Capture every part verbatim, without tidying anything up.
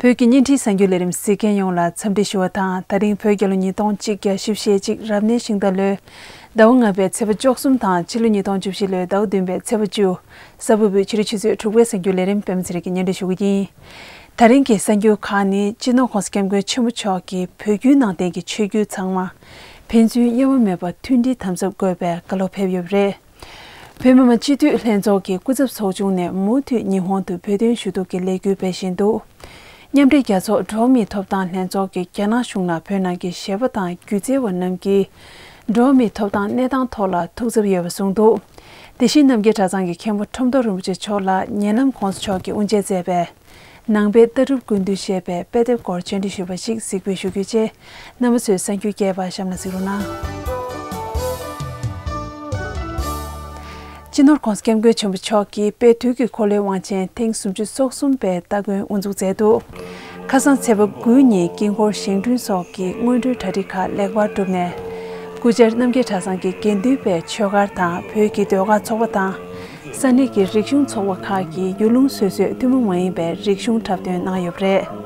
བོད་ཀྱི་བརྙན་འཕྲིན་གསར་འགྱུར་ལས་རིམ་གཟིགས་མཁན་ཡོངས་ལ་འཚམས་འདྲི་ཞུ་བ་དང་། ད་རིང་བོད་རྒྱལ་ལོ་ཉིས་སྟོང་གཅིག་བརྒྱ་བཞི་བཅུ་ཞེ་གཅིག་རབ་གནས་ཤིང་རྟ་ལོའི་ཟླ་བ་ལྔ་པའི་ཚེས་པ་བཅུ་གསུམ་དང་། ཕྱི་ལོ་ཉིས་སྟོང་བཅུ་བཞི་ལོའི་ཟླ་བ་བདུན་པའི་ཚེས་པ་བཅུ། གཟའ་ཕུར་བུའི་ཕྱི་དྲོ་ཆུ་ཚོད་དྲུག་པའི་གསར་འགྱུར་ལས་རིམ་པད་མ་ཚེ་རིང་གིས་སྙན་སྒྲོན་ཞུ་གི་ཡིན། ད་རིང་གི་གསར་འགྱུར་ཁག་ནི། སྤྱི་ནོར་༸གོང་ས་༸སྐྱབས་མགོན་ཆེན་པོ་མཆོག་གིས་བོད་བརྒྱུད་ནང་བསྟན་གྱི་ཆོས་བརྒྱུད་ཚང་མ་ཕན་ཚུན་དབྱེ་བ་མེད་པར་མཐུན་སྒྲིལ་དམ་ཟབ་དགོས་པའི་བཀའ་སློབ་ཕེབས་ཡོད་པ་རེད། བོད་མི་མང་སྤྱི་འཐུས་ལྷན་ཚོགས་ཀྱི་སྐུ་ཚབ་ཚོགས་ཆུང་ནས་མུ་མཐུད་ཉི་ཧོང་དུ་བོད་དོན་ཞུ་གཏུག་གི་ལས་འགུལ་སྤེལ་བཞིན་འདུག། མཉམ་འབྲེལ་རྒྱལ་ཚོགས་འགྲོ་བ་མིའི་ཐོབ་ཐང་ལྷན་ཚོགས་ཀྱིས་རྒྱ་ནག་གཞུང་ལ་བོད་ནང་གི་གཞས་པ་དང་སྒྱུ་རྩལ་བ་རྣམས་ཀྱིས་འགྲོ་བ་མིའི་ཐོབ་ཐང་གནས་སྟངས་ཐོག་ལ་ཐུགས་འཚབ་ཡོད་པ་གསུངས་འདུག། དེ་བཞིན་རྣམ་རྒྱལ་གྲྭ་ཚང་གི་མཁན་པོ་ཁྲོམ་ཐོག་རིན་པོ་ཆེ་མཆོག་ལ་ཉེ་ལམ་༸གོང་ས་མཆོག་གིས་དབུ་འབྱེད་མཛད་པའི་ནང་པའི་ལྟ་གྲུབ་ཀུན་བཏུས་ཞེས་པའི་དཔེ་དེབ་སྐོར་སྤྱན་འབུལ་ཞུས་པ་ཞིག་གཟིགས་འབུལ་ཞུ་རྒྱུ་བཅས། རྣམ་པ་ཚོས་གསར་འགྱུར་རྒྱས་པ་གཤམ་ལ་གཟིགས་རོགས་གནང་། སྤྱི་ནོར་༸གོང་ས་༸སྐྱབས་མགོན་ཆེན་པོ་མཆོག་གིས་དཔལ་དུས་ཀྱི་འཁོར་ལོའི་དབང་ཆེན་ཐེངས་སུམ་ཅུ་སོ་གསུམ་པའི་སྟ་གོན་དབུ་འཛུགས་མཛད་འདུག། ཁ་སང་ཚེས་པ་དགུ་ཉིན་དཀྱིལ་འཁོར་བཞེངས་སྐྲུན་སོགས་ཀྱི་སྔོན་འགྲོའི་གྲ་སྒྲིག་ཁག་ལེགས་པར་གྲུབ་ནས། སྐུ་བཅར་རྣམ་རྒྱལ་གྲྭ་ཚང་གི་དགེ་འདུན་པའི་ཆོས་སྒར་དང་བོད་ཀྱི་ཟློས་གར་ཚོགས་པ་དང་། ས་གནས་ཀྱི་རིག་གཞུང་ཚོགས་པ་ཁག་གིས་ཡུལ་ལུང་སོ་སོའི་ཐུན་མོང་མ་ཡིན་པའི་རིག་གཞུང་འཁྲབ་སྟོན་གནང་ཡོད་པ་རེད།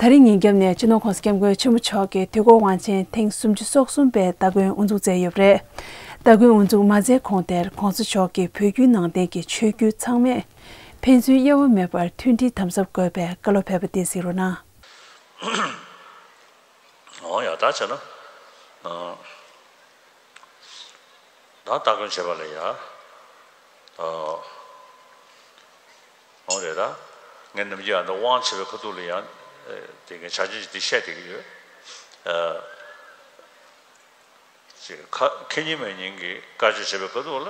ད་རིང་ཉིན་རྒྱབ་ནས་སྤྱི་ནོར་༸གོང་ས་༸སྐྱབས་མགོན་ཆེན་པོ་མཆོག་གིས་དུས་འཁོར་དབང་ཆེན་ཐེངས་སུམ་ཅུ་སོ་གསུམ་པའི་སྟ་གོན་དབུ་འཛུགས་མཛད་ཡོད་པ་རེད། སྟ་གོན་དབུ་འཛུགས་མ་མཛད་གོང་དེར་༸གོང་ས་མཆོག་གིས་བོད་བརྒྱུད་ནང་བསྟན་གྱི་ཆོས་བརྒྱུད་ཚང་མས་ཕན་ཚུན་དབྱེ་བ་མེད་པར་མཐུན་སྒྲིལ་དམ་ཟབ་དགོས་པའི་བཀའ་སློབ་ཕེབས་པ་དེ་གཟིགས་རོགས་གནང་། འོ་ཡ་ད་བྱས་ན། ཨ། ད་སྟ་གོན་བྱེད་པ་ལ་ཡ། ཨ། འོ་རེད་ད། ངས་ནམ་རྒྱུན་ཨ་ད་དབང་བྱེད་པའི་ཁ་ཐུག་ལ་ཡང་། ཨ། དེ་གའི་ཆ་རྐྱེན་ཅིག་དེ་བཤད་བསྡད་ཀྱི་ཡོད། ཨ། ཅིག་ཁ་ཁེ་ཉིན་མེ་ཉིན་གྱི་བཀའ་ཆོས་བྱེད་པའི་ཁ་ཐུག་ལ་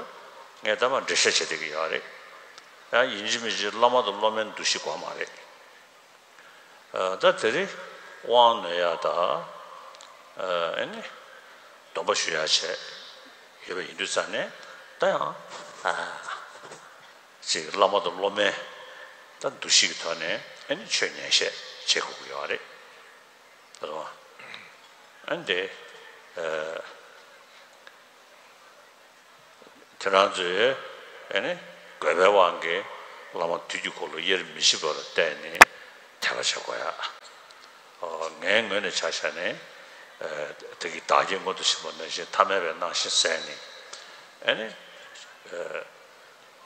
ངས་ད་མ་འགྲེལ་བཤད་བྱེད་བསྡད་ཀྱི་ཡོད་རེད། ཡང་ཡིན་གཅིག་མིན་གཅིག་བླ་མ་དང་སློབ་མའི་འདུ་ཤེས་དགོས་མ་རེད། ཨ། ད་དེ་རིང་དབང་ནོད་ཡག་དང་། ཨ་ནི་སྡོམ་པ་ཞུ་ཡག་བྱས་ཡོད་པ་ཡིན་དུས་ཙང་ནས་ད་ཡང་། ཨ། ཅིག་བླ་མ་དང་སློབ་མའི་ད་འདུ་ཤེས་ཀྱི་ཐོག་ནས་ཨ་ནི་ཆོས་ཉན་བཤད་བྱེད་དགོས་ཀྱི་ཡོད་རེད། ད་དུང་། ཨ་ནི་དེ། ཨ། ཁྱེད་རང་ཚོས་ཨ་ནི་དགོས་པའི་དབང་གིས་བླ་མ་དུས་ཀྱི་འཁོར་ལོ་དབྱེར་མི་ཕྱེད་པར་བལྟས་ནས་དད་པ་བྱེད་དགོས་ཡ། ཨོ། ངའི་ངོས་ནས་ཆ་བཞག་ནས། ཨ། དེ་གི་བདག་བསྐྱེད་མངོན་དུ་བྱེད་པ་ནང་བཞིན་ཐ་མལ་པའི་སྣང་ཞེན་བསལ་ནས། ཨ་ནི། ཨ།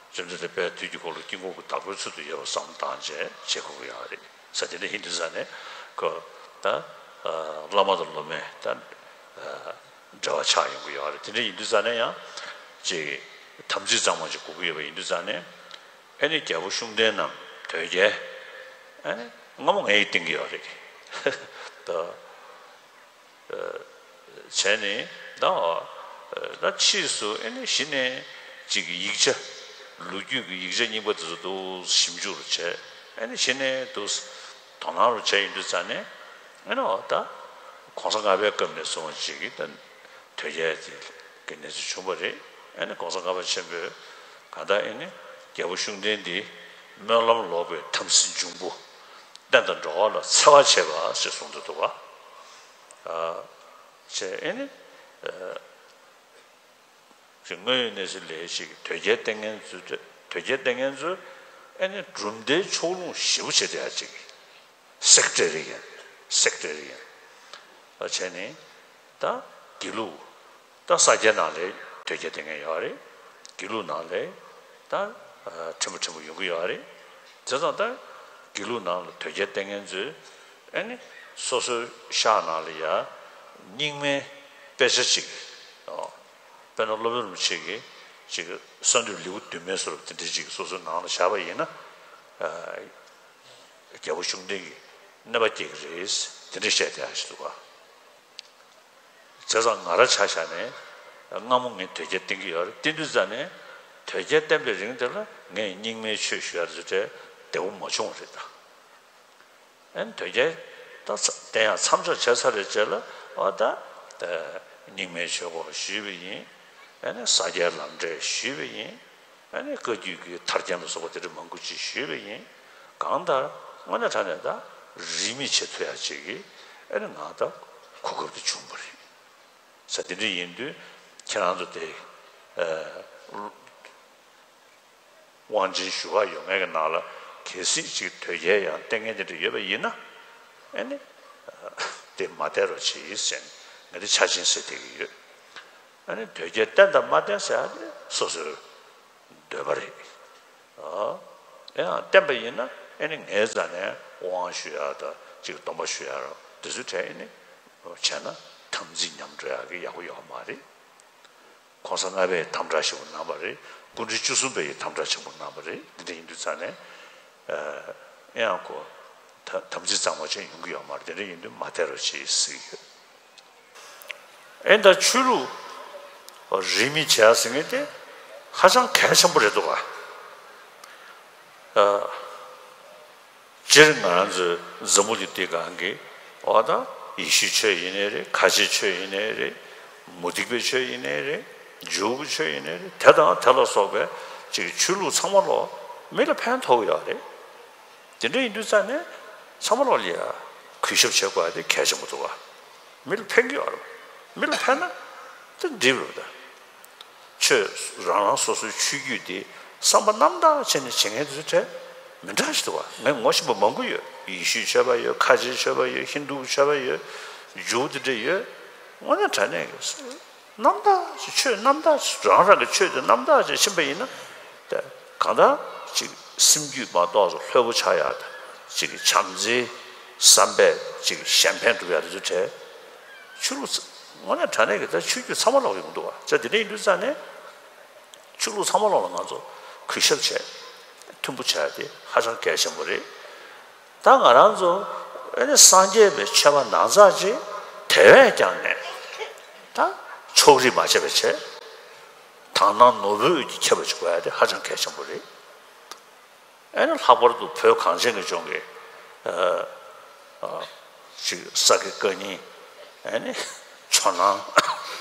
བཅོམ་ལྡན་འདས་དཔལ་དུས་ཀྱི་འཁོར་ལོ་དཀྱིལ་འཁོར་གྱི་བདག་པོའི་ཚུལ་དུ་ཡོད་པ་བསམ་བློ་བཏང་བྱས་བྱེད་དགོས་ཀྱི་ཡོད་རེད་ཟེར། དེ་འདྲ་ཡིན་དུས་ཙང་ནས་ཁོ་ད། ཨ། བླ་མ་དང་སློབ་མའི་ད། ཨ། འབྲེལ་བ་ཆགས་ཡོང་གི་ཡོད་རེད། དེ་འདྲ་ཡིན་དུས་ཙང་ནས་ཡང་ཅིག་དམ་ཚིག་གཙང་མ་ཅིག་དགོས་ཀྱི་ཡོད་པ་ཡིན་དུས་ཙང་ནས། ཨ་ནི་རྒྱལ་པོ་ཤུགས་ལྡན་ནམ་དོལ་རྒྱལ། ཨ་ནི་སྔ་མོ་ངས་ཡིད་གཏིང་གི་ཡོད་རེད་ད། བྱས་ནས་ད། ད་ཕྱིས་སུ་ཨ་ནི་གཞི་ནས་ཅིག་ཡིག་ཆ། ལོ་རྒྱུས་ཀྱི་ཡིག་ཆ་རྙིང་པ་དེ་ཚོ་འདུག་ཞིབ་འཇུག་རུ་བྱས། ཨ་ནི་གཞི་ནས་འདུག་དོ་སྣང་རུ་བྱས་ཡོང་དུས་ཙང་ནས། ཨ་ནི་འོ་ད་གོང་ས་ལྔ་པའི་སྐབས་ནས་བཟུང་བ་ཅིག་གིས་ད་དོལ་རྒྱལ་དེ་གི་གནས་ཚུལ་བྱུང་བ་རེད། ཨ་ནི་གོང་ས་ལྔ་པ་ཆེན་པོས་གང་ལྟར་ཨ་ནི་རྒྱལ་པོ་ཤུགས་ལྡན་འདི་སྨོན་ལམ་ལོག་པའི་དམ་སྲི་འབྱུང་པོ། བསྟན་དང་འགྲོ་བ་ལ་འཚེ་བ་བྱས་པ་ཞེས་གསུངས་འདུག་པ། བྱས་ཨེ་ནི། ཅིག་དངོས་ཡོད་གནས་ཚུལ་ལས་ཤིག་དོལ་རྒྱལ་བསྟེན་མཁན་ཚོས་དོལ་རྒྱལ་བསྟེན་མཁན་ཚོས་ཨེ་ནི་གྲུབ་མཐའི་ཕྱོགས་ལྷུང་ཞེ་པོ་བྱེད་བསྡད་ཡ་ཅིག་སེག་ཊེ་རི་ཡིན། སེག་ཊེ་རི་ཡིན། ཨ་བྱས་ནས་ད་དགེ་ལུགས་ད་ས་སྐྱའི་ནང་ལ་དོལ་རྒྱལ་བསྟེན་མཁན་ཡོད་རེད། དགེ་ལུགས་ནང་ལ་ད་ཕྲན་བུ་ཕྲན་བུ་ཡོང་གི་ཡོད་རེད། དེ་ཙང་ད་དགེ་ལུགས་ནང་ལ་དོལ་རྒྱལ་བསྟེན་མཁན་ཚོས་ཨེ་ནི་སོ་སོའི་ཤག་ནང་ལ་ཡ་རྙིང་མའི་དཔེ་ཆ་ཅིག་དཔེར་ན་སློབ་དཔོན་རིན་པོ་ཆེ་གིས་ཅིག་གསང་འདུས་ལེའུ་བདུན་མའི་བཟོ་འདྲ་དེ་འདྲ་ཅིག་སོ་སོའི་ནང་ལ་བཞག་པ་ཡིན་ན། རྒྱལ་པོ་ཤུགས་ལྡན་གྱིས་གནོད་པ་སྐྱེལ་གྱི་རེད། དེ་འདྲ་བཤད་བསྡད་ཡ་ཞིག་འདུག་ག་བྱས་ཙང་ང་རང་ཆ་བཞག་ནས་སྔ་མོ་ངས་དོལ་རྒྱལ་བསྟེན་གྱི་ཡོད་རེད། བསྟེན་དུས་ཙ་ནས་དོལ་རྒྱལ་བསྟེན་པའི་རིང་དེ་ལ་ངས་རྙིང་མའི་ཆོས་ཞུ་ཡ་རེད་ཟེར་བྲལ་བདེ་པོ་མ་བྱུང་བ་རེད་ད། ཨན་དོལ་རྒྱལ་ད་བསྟེན་ཡ་མཚམས་འཇོག་བྱས་ཚར་རེད་བྱས་ལ་ཨོ་ད་རྙིང་མའི་ཆོས་སྐོར་ཞུས་པ་ཡིན། ཨ་ནི་ས་སྐྱའི་ལམ་འབྲས་ཞུས་པ་ཡིན། ཨ་ནི་བཀའ་བརྒྱུད་ཀྱི་ཐར་རྒྱན་ལ་སོགས་པ་དེ་འདྲ་མང་པོ་ཅིག་ཞུས་པ་ཡིན། གང་ལྟར་དངོས་གནས་དྲང་གནས་ད་རིས་མེད་བྱེད་ཐུབ་ཡ་ཅིག་གི་ཨ་ནི་ང་ད་གོ་སྐབས་དེ་བྱུང་བ་རེད། ས་དེ་འདྲ་ཡིན་དུས་ཁྱེད་རང་ཚོ་དེ་དབང་ཆེན་ཞུ་ག་ཡོང་མཁན་གྱི་ནང་ལ་གལ་སྲིད་ཅིག་དོལ་རྒྱལ་ཡང་བསྟེན་མཁན་དེ་འདྲ་ཡོད་པ་ཡིན་ན་ཨ་ནི་དེ་མ་བསྟེན་རོགས་གྱིས་ཟེར་ནས་ང་དེ་ཆ་ཆེན་ཟེར་བསྡད་ཀྱི་ཡོད། ཨ་ནི་དོལ་རྒྱལ་བསྟེན་དང་མ་བསྟེན་ཟེར་ཡ་དེ་སོ་སོའི་འདོད་པ་རེད། ཨ་ཡང་བསྟེན་པ་ཡིན་ན་ཨ་ནི་ངའི་རྩ་ནས་དབང་ཞུ་ཡ་དང་ཅིག་སྡོམ་པ་ཞུ་ཡ་རོ་དེ་ཚོའི་གྲས་ཨ་ནི་བྱས་ན་དམ་ཚིག་ཉམས་འགྲོ་ཡ་གི་ཡག་པོ་ཡོད་མ་རེད། གོང་ས་ལྔ་པས་དམ་དྲག་ཞིག་གནང་བ་རེད། སྐུ་ཕྲེང་བཅུ་གསུམ་པས་ཡང་དམ་དྲག་ཆེན་པོ་གནང་བ་རེད། འདི་འདྲ་ཡིན་དུས་ཙང་ནས་ཨེ་ཡང་ཁོ་ད་དམ་ཚིག་གཙང་མ་ཅན་ཡོང་གི་ཡོད་མ་རེད། དེ་འདྲ་ཡིན་དུས་མ་བསྟེན་རོགས་གྱིས་ཟེར་གྱི་ཡོད། ཨེ་ད་ཆོས་ལུགས་རིས་མེད་བྱས་ཟེར་མཁན་དེ་ཧ་ཅང་གལ་ཆེན་པོ་རེད་འདུག་ག་ཨ། སྤྱིར་ང་རང་ཚོའི་འཛམ་བུ་གླིང་འདི་སྒང་གི་འོ་ད་ཡེ་ཤུའི་ཆོས་ཡིན་ནའི་རེད། ཁ་ཆེའི་ཆོས་ཡིན་ནའི་རེད། མུ་སྟེགས་པའི་ཆོས་ཡིན་ནའི་རེད། ཇུའུ་གི་ཆོས་ཡིན་ནའི་རེད། དེ་དང་དེ་ལ་སོགས་པའི་ཅིག་ཆོས་ལུགས་ཚང་མ་ལོ་མི་ལ་ཕན་ཐོགས་ཀྱི་ཡོད་རེད། དེ་འདྲ་ཡིན་དུས་ཙང་ནས་ཚང་མ་ལོ་ལ་ཡ་གུས་ཞབས་བྱེད་དགོས་ཡ་དེ་གལ་ཆེན་པོ་འདུག་ག་མི་ལ་ཕན་གྱི་ཡོད་རེད། མི་ལ་ཕན་ན་དེ་འགྲིག་རེད་ད། ཆོས་རང་རང་སོ་སོའི་ཆོས་བརྒྱུད་དེ་བསམ་པ་རྣམ་དག་བྱས་ནས་བྱེད་མཁན་དེ་ཚོ་གྲས་མི་འདྲ་ཞིག་འདུག་བ། ངས་ངོ་ཤེས་པ་མང་པོ་ཡོད། ཡེ་ཤུའི་ཆོས་པ་ཡོད། ཁ་ཆེའི་ཆོས་པ་ཡོད། ཧིན་དུའི་ཆོས་པ་ཡོད། ཇུའུ་དེ་འདྲ་ཡོད། དངོས་གནས་དྲང་གནས་ཀྱི་རྣམ་དག་ཅིག་ཆོས་རྣམ་དག་ཅིག་རང་རང་གི་ཆོས་དེ་རྣམ་དག་ཅིག་ཕྱིན་པ་ཡིན་ན་དེ་གང་ལྟར་ཅིག་སེམས་རྒྱུད་མ་གཏོགས་སུ་ལྷོད་པོ་ཆགས་ཡག་དང་ཅིག་བྱམས་བརྩེའི་བསམ་པས་ཅིག་གཞན་ཕན་སྒྲུབ་ཡག་དེ་ཚོ་གྲས་ཆོས་ལུགས་ཚ་དངོས་གནས་དྲང་གནས་ཀྱི་ད་ཆོས་བརྒྱུད་ཚང་མ་ལོག་ཡོང་གི་འདུག་བ། ཅག་དེ་འདྲ་ཡིན་དུས་ཙང་ནས་ཆོས་ལུགས་ཚང་མ་ལོག་ལ་ང་ཚོ་གུས་ཞབས་བྱས་མཐུན་པོ་བྱས་ཏེ་ཧ་ཅང་གལ་ཆེན་པོ་རེད། ད་ང་རང་ཚོ་ཨེ་ནི་སངས་རྒྱས་པའི་ཆོས་པ་ནང་ཚགས་ཅིག་དེ་བས་ཀྱང་ནས་ད་ཕྱོགས་རིས་མ་བྱས་པ་བྱས་དག་སྣང་ནོར་བུའི་འོད་ཀྱིས་ཁྱབ་པ་ཅིག་དགོས་ཡ་དེ་ཧ་ཅང་གལ་ཆེན་པོ་རེད། ཨེ་ནི་ལྷག་པར་དུ་བོད་གངས་ཅན་གྱི་ལྗོངས་ཀྱི་ཨ་ཨ་ཅིག་ས་དགེ་བཀའ་རྙིང་ཨེ་ནི་ཇོ་ནང་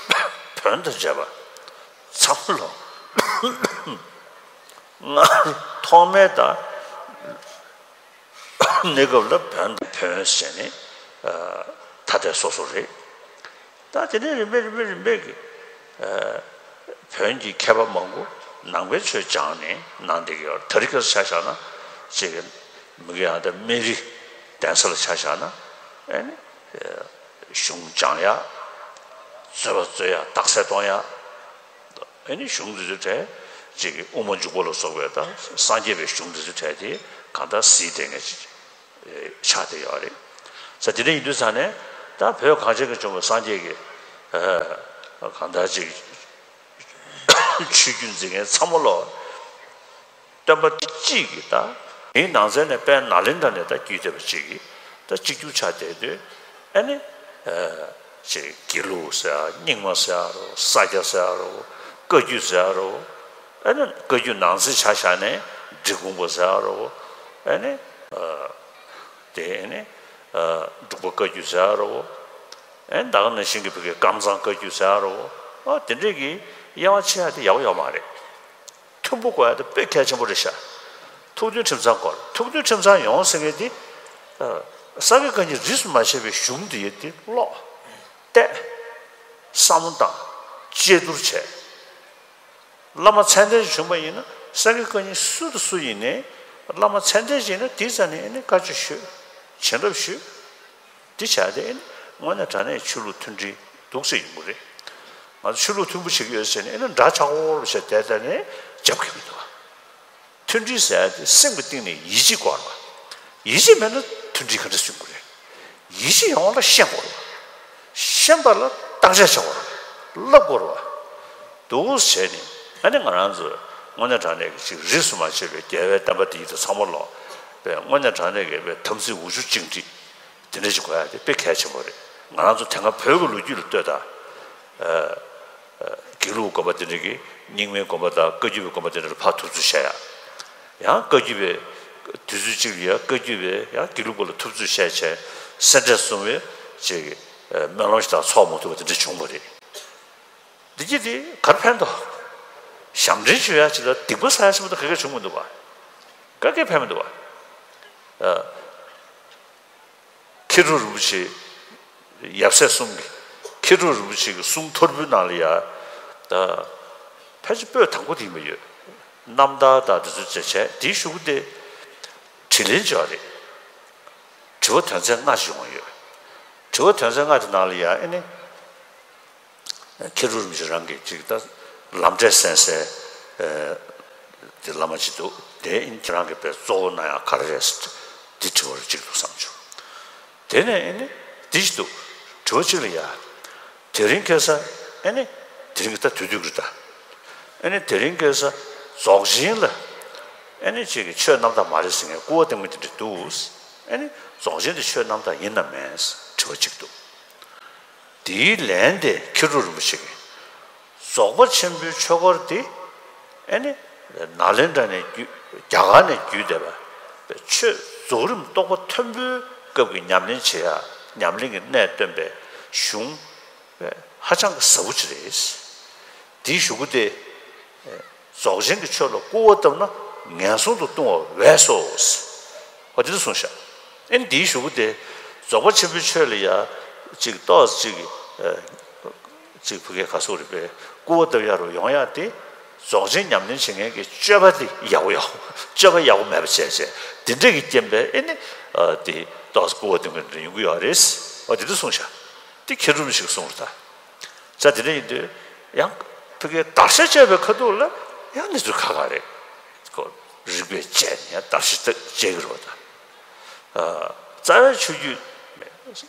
བོན་དང་བཅས་པ་ཚང་མ་ལོ་ང་ཐོག་མའི་ད་གནས་སྐབས་ལ་བོན་དང་བོན་ཟེར་ནས་ཨ་ཐ་དད་སོ་སོ་རེད། ད་དེ་ནས་རིམ་པས་རིམ་པས་རིམ་པས་ཀྱི་ཨ་བོན་གྱི་མཁས་པ་མང་པོ་ནང་པའི་ཆོས་སྦྱངས་ནས་གནང་བསྡད་ཀྱི་ཡོད། དེ་རིང་ཁ་སང་ཆ་བཞག་ན་ཅིག་མི་གི་ཡང་ད་སྨན་རི་གདན་ས་ལ་ཆ་བཞག་ན་ཨེ་ནི་གཞུང་སྦྱང་ཡ། རྩོད་པ་རྩོད་ཡ། རྟགས་གསལ་གཏོང་ཡ། ཨེ་ནི་གཞུང་འདི་ཚོ་གྲས་ཅིག་དབུ་མ་འཇུག་པ་ལ་སོགས་པའི་ད་སངས་རྒྱས་པའི་གཞུང་འདི་ཚོ་གྲས་དེ་གང་ལྟར་གཟིགས་བསྡད་མཁན་ཅིག་ཆགས་བསྡད་ཡོད་རེད། ས་དེ་འདྲ་ཡིན་དུས་ཙང་ནས་ད་བོད་གངས་ཅན་གྱི་ལྗོངས་ཀྱི་སངས་རྒྱས་ཀྱི་ཨ་གང་ལྟར་ཅིག་ཆོས་བརྒྱུད་འཛིན་མཁན་ཚང་མ་ལོ་སྟོན་པ་གཅིག་གིས་ད་དེའི་ནང་ཚན་ནས་དཔལ་ནཱ་ལེནྡྲ་ནས་ད་བརྒྱུད་བསྡད་པ་གཅིག་གིས་ད་གཅིག་གྱུར་ཆགས་བསྡད་དུས་ཨ་ནི་ཨ་ཅིག་དགེ་ལུགས་ཟེར་ཡ། རྙིང་མ་ཟེར་ཡ་རོ། ས་སྐྱ་ཟེར་ཡ་རོ། བཀའ་བརྒྱུད་ཟེར་ཡ་རོ། ཨ་ནི་བཀའ་བརྒྱུད་ནང་གསེས་ཆ་བཞག་ནས་འབྲི་གུང་པ་ཟེར་ཡ་རོ། ཨ་ནི་ཨ་དེ་ཨ་ནི་ཨ་འབྲུག་པ་བཀའ་བརྒྱུད་ཟེར་ཡ་རོ། ཨེ་ད་ག་ནང་བཞིན་གྱི་བོད་ཀྱི་ཀམ་ཚང་བཀའ་བརྒྱུད་ཟེར་ཡ་རོ། ཨ་དེ་འདྲས་ཀྱི་དབྱེ་བ་ཕྱེ་ཡ་དེ་ཡག་པོ་ཡོད་མ་རེད། མཐུན་པོ་དགོས་ཡ་དེ་དཔེ་གལ་ཆེན་པོ་རེད་ཤག་ཐུགས་མཐུན་ཁྲིམས་གཙང་དགོས། ཐུགས་མཐུན་ཁྲིམས་གཙང་ཡོང་ཟེར་མཁན་དེ་ཨ་ས་དགེ་བཀའ་རྙིང་རིས་སུ་མ་ཆད་པའི་གཞུང་འདི་ཡོད་དེ་ཀློག་བལྟས། བསམ་བློ་བཏང་། དཔྱད་བསྡུར་བྱས། བླ་མ་མཚན་ལྡན་ཞིག་བྱུང་བ་ཡིན་ན། སངས་རྒྱས་བཀའ་རྙིང་སུ་དང་སུ་ཡིན་ནའི་བླ་མ་མཚན་ལྡན་ཞིག་ཡིན་ན། དེའི་རྩ་ནས་ཨེ་ནི་བཀའ་ཆོས་ཞུས། བྱིན་རླབས་ཞུས། འདི་བྱས་ཏེ་ཨེ་ནི་དངོས་གནས་དྲང་གནས་ཆོས་ལུགས་མཐུན་སྒྲིལ་འདུག་ཟེར་ཡོང་གི་རེད། ང་ཚོ་ཆོས་ལུགས་མཐུན་པོ་བྱེད་ཀྱི་ཡོད་ཟེར་ནས་ཨེ་ནི་འདྲ་ཆགས་པོ་བྱས་བསྡད་བསྡད་ནས་རྒྱབ་འགལ་གྱི་འདུག་མཐུན་སྒྲིལ་ཟེར་ཡ་དེ་སེམས་ཀྱི་གཏིང་ནས་ཡིད་ཆེས་དགོས་རེད་པ། ཡིད་ཆེས་མེད་ན་མཐུན་སྒྲིལ་ག་འདྲ་བྱུང་གི་རེད། ཡིད་ཆེས་ཡོང་བ་ལ་ཤེས་དགོས་རེད་པ། ཤེས་པ་ལ་བརྟག་དཔྱད་བྱེད་དགོས་རེད་པ། བསླབ་དགོས་རེད་པ། འདུག་བྱས་ནས་ཨ་ནི་ང་རང་ཚོ་དངོས་གནས་དྲང་གནས་ཀྱི་ཅིག་རིས་སུ་མ་ཆད་པའི་རྒྱལ་བའི་བསྟན་པ་འདི་ཡི་དང་ཚང་མ་ལོག་པའི་དངོས་གནས་དྲང་གནས་ཀྱི་པའི་དམ་ཚིག་འུ་ཆུ་གཅིག་སྒྲིལ། དེ་འདྲ་ཞིག་དགོས་ཡ་དེ་དཔེ་གལ་ཆེན་པོ་རེད། ང་རང་ཚོ་དེ་སྔ་བོད་ཀྱི་ལོ་རྒྱུས་ལ་ལྟོས་དང་། ཨ། ཨ། དགེ་ལུགས་དགོན་པ་དེ་འདྲ་གི་རྙིང་མའི་དགོན་པ་དང་བཀའ་བརྒྱུད་པའི་དགོན་པ་དེ་འདྲ་ལ་ཕར་ཐུབ་ཚོད་བྱས་ཡ། ཡང་བཀའ་བརྒྱུད་པའི་དུས་ཚོད་གཅིག་ལ་ཡ་བཀའ་བརྒྱུད་པའི་ཡང་དགེ་ལུགས་སྐོར་ལ་ཐུབ་ཚོད་བྱས་བྱས་སེ་འབྲས་གསུམ་པའི་ཅིག་སྨོན་ལམ་ཞིག་དང་ཚོགས་མ་ཐུབ་པ་དེ་འདྲ་བྱུང་བ་རེད། འདི་གྱིས་དེ་གར་ཕན་ཐོགས། ཞབས་འདྲེན་བྱེད་ཡ་ཅིག་ལ་སྡིག་པ་བསགས་ཡ་ཆེན་པོ་དང་ག་གེ་བྱུང་མི་འདུག་པ། ག་གེ་ཕན་མི་འདུག་པ། ཨ། མཁས་གྲུབ་རིན་པོ་ཆེ། ཡབ་སྲས་གསུམ་གྱི་མཁས་གྲུབ་རིན་པོ་ཆེ་གི་གསུང་ཐོར་བུའི་ནང་ལ་ཡ། ད་ཕལ་ཆེར་པོད་དང་པོ་དེ་ཡིན་པ་ཡོད། རྣམ་ཐར་དང་དེ་ཚོ་བྱས་བྱས་དེའི་གཞུག་གུ་དེ་དྲིས་ལན་བྱས་པ་རེད། དྲི་བ་དོན་ཚན་ལྔ་ཞིག་ཡོང་བ་ཡོད། དྲི་བ་དོན་ཚན་ལྔ་དེ་ནང་ལ་ཡ་ཨེ་ནི། མཁས་གྲུབ་རིན་པོ་ཆེ་རང་གིས་ཅིག་ད་ལམ་འབྲས་གསན་སའི་དེ་བླ་མ་ཅིག་འདུག་དེ་ཨིན་ཁྱེད་རང་གིས་དཔེ་གཙོ་བོ་གནང་ཡག་ག་རེ་རེད་ཟེར་དེ་དྲི་བ་རེ་གཅིག་འདུག་བསམ་བྱུང་། དེ་ནས་ཨེ་ནི་འདི་ཞིག་འདུག་དྲི་བ་གཅིག་ལ་ཡ། དེ་རིང་ཁ་སང་ཨེ་ནི་དེ་རིང་གི་ད་དུས་དུས་ཀྱི་ད་ཨེ་ནི་དེ་རིང་ཁ་སང་རྫོགས་ཆེན་ལ་ཨེ་ནི་ཅིག་གི་ཆོས་རྣམ་དག་མ་རེད་ཟེར་མཁན་སྐུར་བ་བཏང་མཁན་དེ་འདྲ་འདུག་ཨེ་ནི་རྫོགས་ཆེན་དེ་ཆོས་རྣམ་དག་ཡིན་ནམ་མིན་དྲི་བ་གཅིག་འདུག་དེའི་ལན་དེ་མཁས་གྲུབ་རིན་པོ་ཆེ་གིས། རྫོགས་པ་ཆེན་པོའི་ཆོས་འཁོར་འདི་ཨེ་ནི་ནཱ་ལེནྡྲ་ནས་བརྒྱུད། རྒྱ་གར་ནས་བརྒྱུད་བསྡད་པ་ཆོས་རྫོགས་རིམ་རྟོགས་པ་མཐོན་པོའི་སྐབས་ཀྱི་ཉམས་ལེན་བྱེད་ཡ་ཉམས་ལེན་གྱི་གནད་སྟོན་པའི་གཞུང་ཧ་ཅང་གི་ཟབ་པོ་ཅིག་རེད། དེའི་གཞུག་གུ་དེ། རྫོགས་ཆེན་གྱི་ཆོས་ལ་སྐུར་བ་བཏབ་ན་ངན་སོང་དུ་ལྟུང་བ་འོས་སོ། འོ་དེ་འདྲ་གསུངས་ཤག་ཨེ་ནི་འདིའི་གཞུག་གུ་དེ། རྫོགས་པ་ཆེན་པོའི་ཆོས་ལ་ཡ། ཅིག་ཏོག་ཙམ་ཅིག་ཨ། ཅིག་ཕ་གིའི་ག་སོགས་རེད་པས་སྐུར་བ་བཏབ་ཡ་རུ་ཡོང་ཡ་དེ། རྫོགས་ཆེན་ཉམས་ལེན་བྱེད་མཁན་གྱི་སྤྱོད་པ་དེ་ཡག་པོ་ཡག་པོ་སྤྱོད་པ་ཡག་པོ་མེད་པ་བྱས་བྱས་དེ་འདྲ་གི་རྐྱེན་པས་ཨེ་ནི། ཨ། དེ་ཏོག་ཙམ་སྐུར་བ་བཏབ་མཁན་འདྲ་ཡོང་གི་ཡོད་རེད། འོ་དེ་འདྲ་གསུངས་ཤག་དེ་མཁས་གྲུབ་ཞིག་གསུངས་རེད་ད། ས་དེ་འདྲ་ཡིན་དུས་ཡང་ཕ་གིའི་བརྡར་ཤ་བཅད་པའི་ཁ་ཐུག་ལ་ཡང་འདི་ཚོ་ཁག་ཁག་རེད། ཁོ་རིགས་པས་དཔྱད་ནས་ཡང་བརྡར་ཤ་བཅད་ཀྱི་རེད་པ་ད། རྩ་བའི་ཆོས་བརྒྱུད་གསང་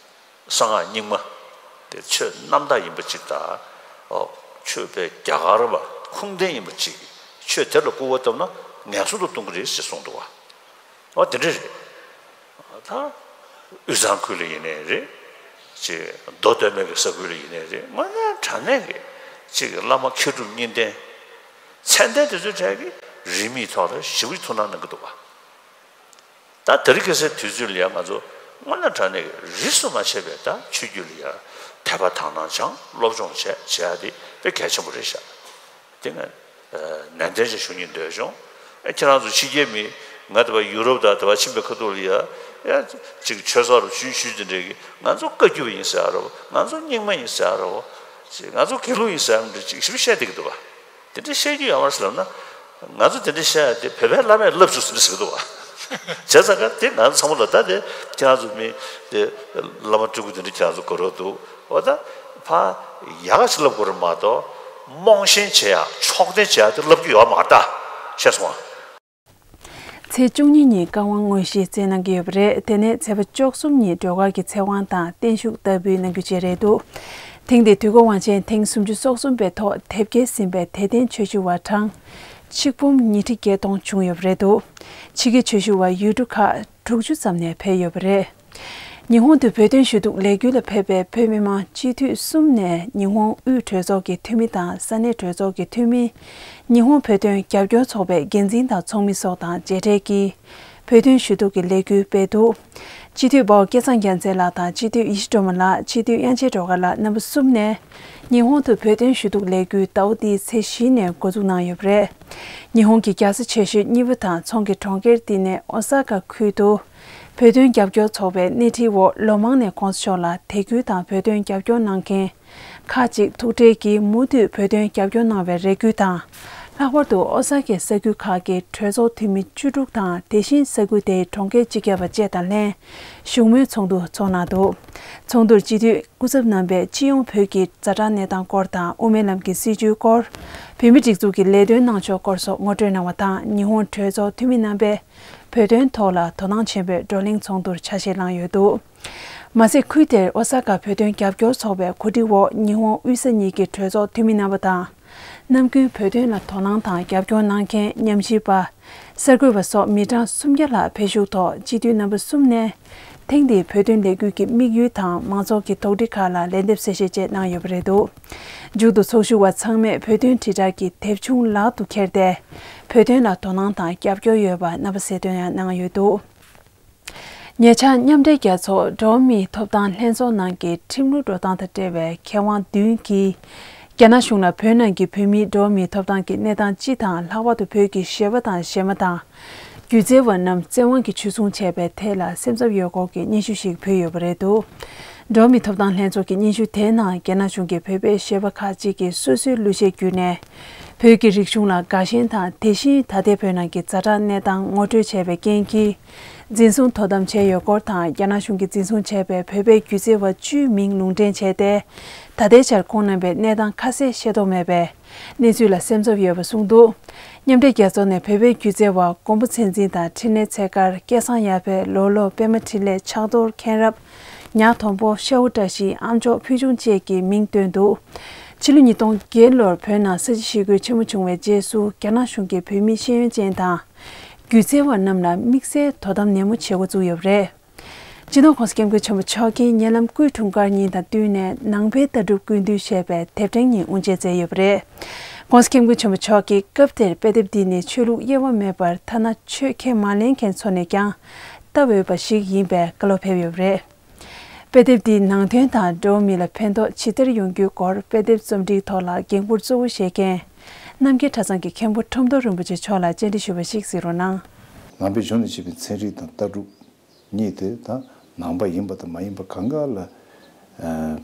སྔགས་རྙིང་མ་དེ་ཆོས་རྣམ་དག་ཡིན་པ་ཅིག་དང་། ཨོ། ཆོས་པའི་རྒྱ་གར་བ་ཁུངས་ལྡན་ཡིན་པ་ཅིག་ཆོས་དེ་ལ་སྐུར་བ་བཏབ་ན་ངན་སོང་དུ་ལྟུང་གི་རེད་ཅེས་གསུངས་འདུག་བ། འོ་དེ་འདྲ་རེད། ད་དབུས་གཙང་ཁུལ་ལ་ཡིན་ནའི་རེད། ཅིག་མདོ་སྟོད་སྨད་ཀྱི་ས་ཁུལ་ལ་ཡིན་ནའི་རེད། དངོས་གནས་དྲང་གནས་ཀྱི་ཅིག་བླ་མ་མཁས་གྲུབ་གཉིས་ལྡན་མཚན་ལྡན་དེ་ཚོའི་གྲས་ཀྱིས་རིས་མེད་ཐོག་ལ་ཞེ་པོ་ཅིག་ཐུགས་སྣང་གནང་གི་འདུག་བ། ད་དེ་རིང་ཁ་སང་དུས་ཚོད་ལ་ཡང་ང་ཚོ་དངོས་གནས་དྲང་གནས་ཀྱི་རིས་སུ་མ་ཆད་པའི་ད་ཆོས་བརྒྱུད་ལ་ཡང་དད་པ་དག་སྣང་སྦྱང་སློབ་སྦྱོང་བྱས་བྱས་ཡ་དེ་དཔེ་གལ་ཆེན་པོ་རེད་ཤག་དེ་ང་ནན་ཏན་ཅིག་ཞུ་སྙིང་འདོད་བྱུང་། ཨེ་ཁྱེད་རང་ཚོ་ཕྱི་རྒྱལ་མི་ང་དེ་བ་ཡུ་རོབ་དང་དེ་བ་ཕྱིན་པའི་ཁ་ཐུག་ལ་ཡ་ཡ་ཅིག་ཆོས་ཚོགས་རུ་ཞུས་ཞུས་དེ་འདྲས་ཀྱི་ང་ཚོ་བཀའ་བརྒྱུད་པ་ཡིན་ཟེར་ཡ་རོ། ང་ཚོ་རྙིང་མ་ཡིན་ཟེར་ཡ་རོ། ཅིག་ང་ཚོ་དགེ་ལུགས་ཡིན་ཟེར་ཡ་འདྲ་ཅིག་ཞིབ་བཤད་བསྡད་ཀྱི་འདུག་བ། དེ་འདྲ་བཤད་རྒྱུ་ཡོད་མ་རེད་ཟེར་ལབ་ན། ང་ཚོ་དེ་འདྲ་བཤད་ཡ་དེ་བོད་པའི་བླ་མས་བསླབ་བཅུག་ཟེར་ནས་ཟེར་གི་འདུག་བ། བྱས་ཙང་ཀ་དེ་ང་ཚོ་ཚང་མ་ལ་ད་དེ་ཁྱེད་རང་ཚོ་མི་དེ་བླ་མ་སྤྲུལ་སྐུ་དེ་འདྲ་ཁྱེད་རང་ཚོ་གོ་རོགས་འདུག་འོ་ད་ཕ་ཡག་ག་ཞིག་བསླབ་དགོས་རེད་མ་གཏོགས་རྨོངས་ཞེན་བྱེད་ཡ་ཕྱོགས་འཐེན་བྱེད་ཡ་དེ་བསླབ་རྒྱུ་ཡོད་མ་རེད་ད། ཤེས་སོང་ཨ། ཚེས་བཅུ་གཉིས་ཉིན་བཀའ་དབང་དངོས་གཞི་བསྩལ་གནང་གི་ཡོད་པ་རེད། དེ་ནས་ཚེས་པ་བཅུ་གསུམ་ཉིན་སྒྲོལ་དཀར་གྱི་ཚེ་དབང་དང་བརྟན་བཞུགས་བསྟར་འབུལ་གནང་རྒྱུ་བཅས་རེད་འདུག་ཐེངས་འདིའི་དུས་འཁོར་དབང་ཆེན་ཐེངས་སུམ་ཅུ་སོ་གསུམ་པའི་ཐོག་དེབ་སྐྱེལ་ཟིན་པའི་དད་ལྡན་ཆོས་ཞུ་བ་གྲངས་ཆིག་འབུམ་ཉི་ཁྲི་བརྒྱད་སྟོང་བྱུང་ཡོད་པ་རེད་འདུག་ཕྱི་རྒྱལ་ཆོས་ཞུ་བ་ཡུལ་གྲུ་ཁག་དྲུག་ཅུ་ཙམ་ནས་ཕེབས་ཡོད་པ་རེད། ཉི་ཧོང་དུ་བོད་དོན་ཞུ་གཏུག་ལས་འགུལ་ལ་ཕེབས་པའི་བོད་མི་མང་སྤྱི་འཐུས་གསུམ་ནས་ཉི་ཧོང་དབུས་གྲོས་ཚོགས་ཀྱི་འཐུས་མི་དང་ས་གནས་གྲོས་ཚོགས་ཀྱི་འཐུས་མི། ཉི་ཧོང་བོད་དོན་རྒྱབ་སྐྱོར་ཚོགས་པའི་འགན་འཛིན་དང་ཚོགས་མི་སོགས་དང་མཇལ་འཕྲད་ཀྱིས། བོད་དོན་ཞུ་གཏུག་གི་ལས་འགུལ་སྤེལ་འདུག་སྤྱི་འཐུས་འབའ་བོ་སྐལ་བཟང་རྒྱལ་མཚན་ལགས་དང་སྤྱི་འཐུས་ཡེ་ཤེས་སྒྲོལ་མ་ལགས། སྤྱི་འཐུས་དབྱངས་ཅན་སྒྲོལ་དཀར་ལགས་རྣམ་པ་གསུམ་ནས། ཉི་ཧོང་དུ་བོད་དོན་ཞུ་གཏུག་ལས་འགུལ་ཟླ་བ་འདིའི་ཚེས་བཞི་ནས་འགོ་འཛུགས་གནང་ཡོད་པ་རེད། ཉི་ཧོང་གི་རྒྱལ་ས་ཆེ་ཤོས་གཉིས་པ་དང་ཚོང་གི་གྲོང་ཁྱེར་འདི་ནས་ཨོ་ས་ཀ་ཁུལ་དུ། བོད་དོན་རྒྱབ་སྐྱོར་ཚོགས་པའི་སྣེ་ཁྲིད་འོག་ལོ་མང་ནས་༸གོང་ས་མཆོག་ལ་དད་གུས་དང་བོད་དོན་རྒྱབ་སྐྱོར་གནང་མཁན་ཁག་ཅིག་ཐུགས་ཁྲལ་གྱིས་མུ་མཐུད་བོད་དོན་རྒྱབ་སྐྱོར་གནང་བའི་རེ་སྐུལ་དང་། ལྷག་པར་དུ་ཨོ་ས་ཀའི་ས་ཁུལ་ཁག་གི་གྲོས་ཚོགས་འཐུས་མི་བཅུ་དྲུག་དང་། དེ་བཞིན་ས་ཁུལ་དེའི་གྲོང་ཁྱེར་སྤྱི་ཁྱབ་པ་བཅས་དང་ལྷན་བཞུགས་མོལ་ཚོགས་འདུ་ཚོགས་གནང་འདུག། ཚོགས་འདུར་སྤྱི་འཐུས་སྐུ་ཚབ་རྣམ་པས་སྤྱི་ཡོངས་བོད་ཀྱི་ཛ་དྲག་གནས་སྟངས་སྐོར་དང་། དབུ་མའི་ལམ་གྱི་སྲིད་བྱུས་སྐོར། བོད་མིའི་སྒྲིག་འཛུགས་ཀྱི་ལས་དོན་གནང་ཕྱོགས་སྐོར་སོགས་ངོ་སྤྲོད་གནང་བ་དང་། ཉི་ཧོང་གྲོས་ཚོགས་འཐུས་མི་རྣམ་པས་བོད་དོན་ཐོག་ལ་དོ་སྣང་ཆེན་པོས་བགྲོ་གླེང་ཚོགས་འདུར་ཆ་ཤས་བླངས་ཡོད་འདུག། མ་ཟད། ཁུལ་དེར་ཨོ་ས་ཀ་བོད་དོན་རྒྱབ་སྐྱོར་ཚོགས་པའི་གོ་སྒྲིག་འོག་ཉི་ཧོང་དབུས་ས་གཉིས་ཀྱི་གྲོས་ཚོགས་འཐུས་མི་རྣམ་པ་དང་། ནམ་རྒྱུན་བོད་དོན་ལ་དོ་སྣང་དང་རྒྱབ་སྐྱོར་གནང་མཁན་ཉམས་ཞིབ་པ། གསར་འགོད་པ་སོགས་མི་གྲངས་སུམ་བརྒྱ་ལྷག་ཕེབས་ཞུགས་ཐོག་སྤྱི་འཐུས་རྣམ་པ་གསུམ་ནས་ཐེངས་འདིའི་བོད་དོན་ལས་འགུལ་གྱི་དམིགས་ཡུལ་དང་མང་ཚོགས་ཀྱི་དོགས་འདྲི་ཁག་ལ་ལན་འདེབས་གསལ་བཤད་བཅས་གནང་ཡོད་པ་རེད་འདུག། མཇུག་ཏུ་ཚོགས་ཞུགས་པ་ཚང་མས་བོད་དོན་དྲིལ་བསྒྲགས་ཀྱི་དེབ་ཆུང་ལག་ཏུ་འཁྱེར་ཏེ། བོད་དོན་ལ་དོ་སྣང་དང་རྒྱབ་སྐྱོར་ཡོད་པ་རྣམ་པ་གསལ་སྟོན་ཡང་གནང་ཡོད་འདུག། ཉེ་ཆར་མཉམ་འབྲེལ་རྒྱལ་ཚོགས་འགྲོ་བ་མིའི་ཐོབ་ཐང་ལྷན་ཚོགས་ནང་གི་ཁྲིམས་ལུགས་འགྲོ་སྟངས་དང་འབྲེལ་བའི་མཁས་དབང་བདུན་གྱིས། རྒྱ་ནག་གཞུང་ལ་བོད་ནང་གི་བོད་མིའི་འགྲོ་བ་མིའི་ཐོབ་ཐང་གི་གནས་སྟངས་སྤྱི་དང་། ལྷག་པར་དུ་བོད་ཀྱི་གཞས་པ་དང་གཞས་མ་དང་། སྒྱུ་རྩལ་བ་རྣམས་བཙན་དབང་གིས་འཇུ་བཟུང་བྱས་པའི་ཐད་ལ་སེམས་འཚབ་ཡོད་སྐོར་གྱི་སྙན་ཞུ་ཞིག་ཕུལ་ཡོད་པ་རེད་འདུག། འགྲོ་བ་མིའི་ཐོབ་ཐང་ལྷན་ཚོགས་ཀྱི་སྙན་ཞུ་དེའི་ནང་། རྒྱ་ནག་གཞུང་གིས་བོད་པའི་གཞས་པ་ཁག་ཅིག་གིས་སོ་སོའི་གླུ་གཞས་བརྒྱུད་ནས། བོད་ཀྱི་རིག་གཞུང་ལ་དགའ་ཞེན་དང་། དེ་བཞིན་ད་ལྟའི་བོད་ནང་གི་ཛ་དྲག་གནས་སྟངས་ངོ་སྤྲོད་བྱས་པའི་རྐྱེན་གྱིས། འཛིན་བཟུང་དོ་དམ་བྱས་ཡོད་སྐོར་དང་། རྒྱ་ནག་གཞུང་གིས་འཛིན་བཟུང་བྱས་པའི་བོད་པའི་སྒྱུ་རྩལ་བ་བཅུའི་མིང་ལུང་འདྲེན་བྱས་ཏེ། ད་ལྟའི་ཆར་ཁོང་རྣམ་པའི་གནས་སྟངས་ཁ་གསལ་ཤེས་རྟོགས་མེད་པས། གནས་ཚུལ་ལ་སེམས་འཚབ་ཡོད་པ་གསུངས་འདུག། མཉམ་འབྲེལ་རྒྱལ་ཚོགས་ནས་བོད་པའི་སྒྱུ་རྩལ་བ་མགོན་པོ་ཚེ་འཛིན་དང་། འཕྲིན་ལས་ཚེ་དཀར། སྐལ་བཟང་ཡར་འཕེལ། ལོ་ལོ། པད་མ་འཕྲིན་ལས། ཕྱག་རྡོར་མཁྱེན་རབ། ཉག་མཐོན་པོ། ཤ་བོ་བཀྲ་ཤིས། ཨ་མཆོག་ཕུལ་བྱུང་བཅས་ཀྱི་མིང་བཏོན་འདུག། ཕྱི་ལོ་ཉིས་སྟོང་བརྒྱད་ལོར་བོད་ནང་ས་བྱི་ཞི་རྒོལ་ཆེན་མོ་བྱུང་བའི་རྗེས་སུ། རྒྱ་ནག་གཞུང་གིས་བོད་མི་ཤེས་ཡོན་ཅན་དང་། སྒྱུ་རྩལ་བ་རྣམས་ལ་དམིགས་བསལ་དོ་དམ་ནན་མོ་བྱེད་འགོ་བཙུགས་ཡོད་པ་རེད། སྤྱི་ནོར་༸གོང་ས་༸སྐྱབས་མགོན་ཆེན་པོ་མཆོག་གིས་ཉེ་ལམ་སྐུའི་འཁྲུངས་སྐར་ཉིན་དང་བསྟུན་ནས་ནང་པའི་ལྟ་གྲུབ་ཀུན་བཏུས་ཞེས་པའི་དེབ་ཕྲེང་ཉིད་དབུ་འབྱེད་མཛད་ཡོད་པ་རེད། ༸གོང་ས་༸སྐྱབས་མགོན་ཆེན་པོ་མཆོག་གིས་སྐབས་དེར་དཔེ་དེབ་འདི་ནི་ཆོས་ལུགས་དབྱེ་བ་མེད་པར། ཐ་ན་ཆོས་ཁས་མ་ལེན་མཁན་ཚོ་ནས་ཀྱང་ལྟ་འོས་པ་ཞིག་ཡིན་པའི་བཀའ་སློབ་ཕེབས་ཡོད་པ་རེད། དཔེ་དེབ་འདིའི་ནང་དོན་དང་འགྲོ་བ་མི་ལ་ཕན་ཐོགས་ཇི་ལྟར་ཡོང་རྒྱུའི་སྐོར། དཔེ་དེབ་རྩོམ་སྒྲིག་ཐོག་ལ་འགན་འཁུར་གཙོ་བོ་བཞེས་མཁན་རྣམ་རྒྱལ་གྲྭ་ཚང་གི་མཁན་པོ་ཁྲོམ་སྡོང་རིན་པོ་ཆེ་མཆོག་ལ་བཅར་འདྲི་ཞུས་པ་ཞིག་གཟིགས་རོགས་གནང་། ནང་པའི་གཞུང་ནས་བཤད་པའི་ཚན་རིག་དང་ལྟ་གྲུབ་གཉིས་དེ་དང་ནང་པ་ཡིན་པ་དང་མ་ཡིན་པ་གང་ག་ལ། ཨ།